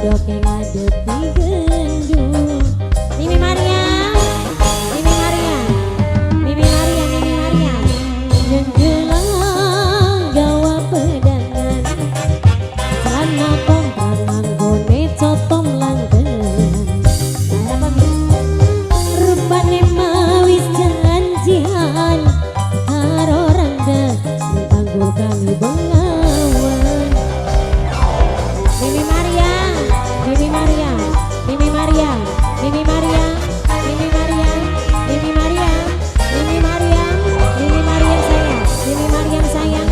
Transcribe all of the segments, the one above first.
Bodoke ngadepi gendul. Mimi Maria, Mimi Maria, Mimi Maria, Mimi Maria. Yang gelang gawa pedangan, celana komprang nganggone cotom langganan. Apa Mi? Rupane mawis janjian karo rangga sing tanggul kali Bengawan. Mimi Maria, Mimi Maria, Mimi Maria, Mimi Maria, Mimi Maria, Mimi Maria, Mimi Maria, Mimi Maria sayang, Mimi Mariam sayang,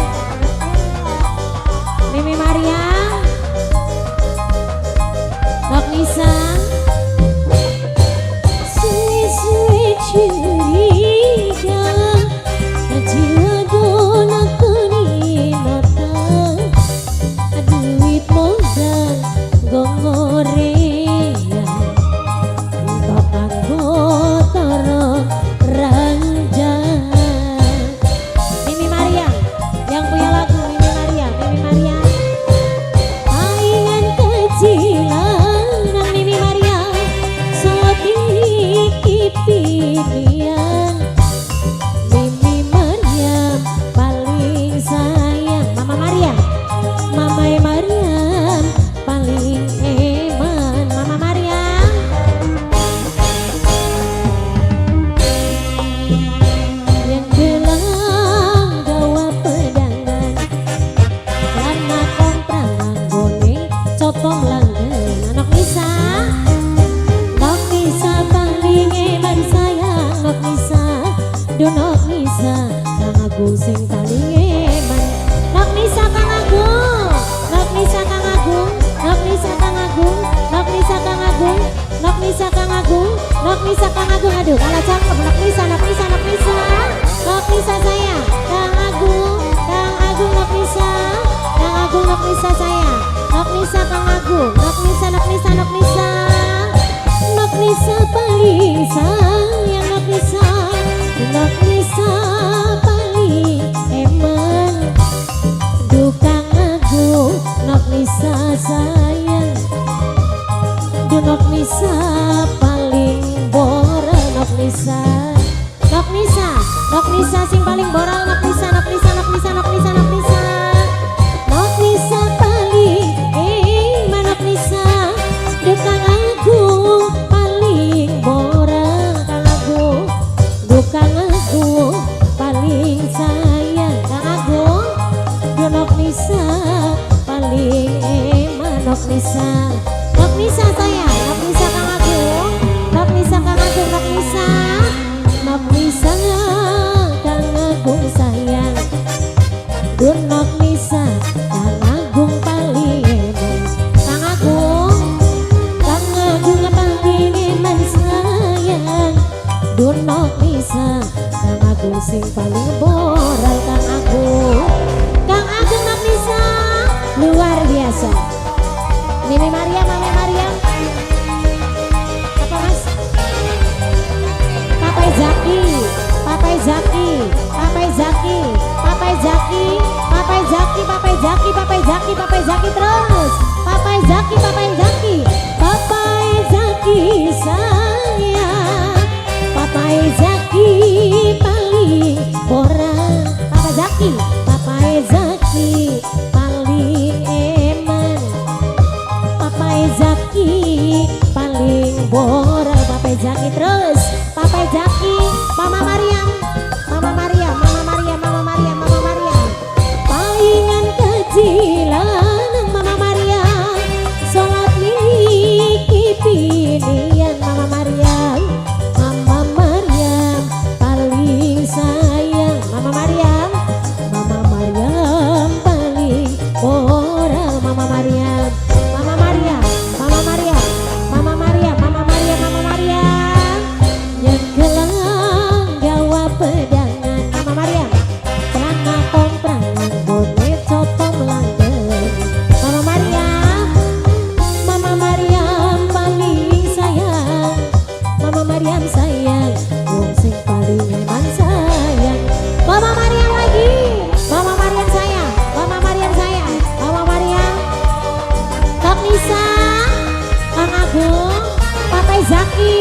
Mimi Maria, Nok Nisa, suwe-suwe curiga, jiwa lakoni nota, duit modal gongorea, entok kanggo toro ranjang. Mimi Maria yang punya lagu. Mimi Maria, Mimi Maria. Paingan kecilan Mimi Maria, salat miliki pilihan. Mimi Maria paling sayang. Mama Maria, Mama Mariam paling eman. Mama Maria. Yang gelang gawa pedangan, celana komprang nganggone cotom langganan. Anak Nisa, Nok Nisa paling eman sayang. Nok Nisa, do Nok Nisa, Kang Agung sing paling eman. Nok Nisa Kang Agung, Nok Nisa Kang Agung, Nok Nisa Kang Agung, Nok Nisa Kang Agung, Nok Nisa Kang Agung, Nok Nisa Kang Agung. Aduh, kalah cangkem. Nok Nisa, Nok Nisa, Nok Nisa, Nok Nisa sayang. Kang Agung, Kang Agung, Nok Nisa, Kang Agung, Nok Nisa sayang. Nok Nisa Kang Agung, Nok Nisa, Nok Nisa, Nok Nisa, Nok Nisa paling sayang. Nok Nisa, Nok Nisa paling eman. Duh Kang Agung, Nok Nisa sayang. Duh Nok Nisa paling boral. Nok Nisa, Nok Nisa, Nok Nisa sing paling boral. Nok Nisa, Nok Nisa, Nok Nisa, Nok Nisa, Nok Nisa, Nok Nisa paling eman. Nok Nisa, Duh Kang Agung paling boral. Kang Agung, Duh Kang Agung paling sayang. Kang Agung, Duh Nok Nisa paling eman. Nok Nisa, Nok Nisa sayang. Nok Nisa Kang Agung, Nok Nisa Kang Agung, Nok Nisa, Nok Nisa Kang Agung sayang. Duh Nok Nisa Kang Agung paling eman. Kang Agung, Kang Agung paling eman sayang. Duh Nok Nisa Kang Agung sing paling boral. Kang Agung, Kang Agung, Nok Nisa luar biasa. Mimi Maria, Mami Maria. Apa Mas? Papai Zaki, Papai Zaki, Papai Zaki, Papai Zaki, Papai Zaki, Papai Zaki, Papai Zaki, Papai Zaki terus. Papai Zaki, Papai Zaki, Papai Zaki sayang. Papai Zaki paling boral. Papa Zaki, Papai Zaki paling eman. Papai Zaki paling boral. Papai Zaki terus. Papai Zaki, Mama Mariam, Mama Mariam, Mama Mariam, Mama Mariam, Mama Mariam. Paingan kecilan Mama Mariam, salat miliki pilihan. Mama Mariam, Mama Mariam paling sayang. Mama Mariam, Mama Mariam paling moral. Mama Mariam, Mama Mariam, Mama Mariam, Mama Mariam, Mama Mariam, Mama Mariam. Yang gelang gawa. Zaki.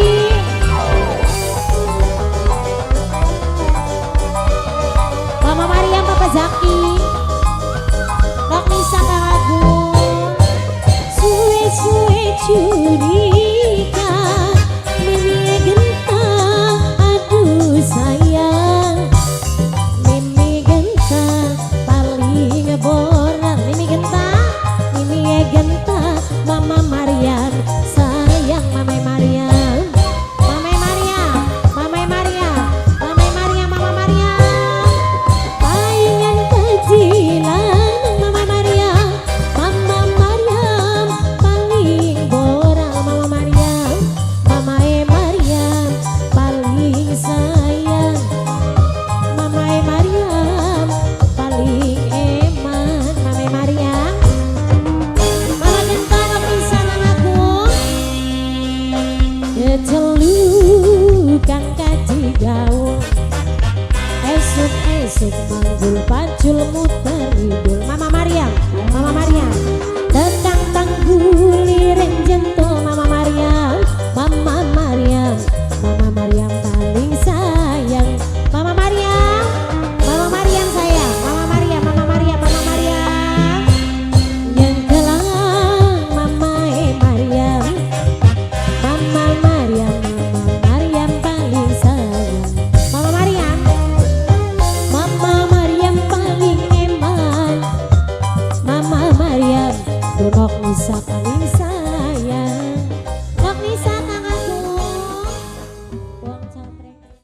Mama Mariam, Papa Zaki. Nok Nisa, Kang Agung. Suwe-suwe curiga, Mimi Genta, aduh sayang. Mimi Genta paling boran. Mimi Genta, Mimi Genta, Mama Mariam, sayang Mama Mariam. Mama Mariam, Mama Mariam, Mama Mariam, Mama Mariam. Palingan kejilan Mama Mariam, Mama Mariam, paling boran Mama Mariam, Mama Mariam, paling sayang. Mama Mariam paling eman. Mama Mariam, Mama Genta pisan anakku. Kecelukan kaji gaul, esuk-esuk manggul pacul muter.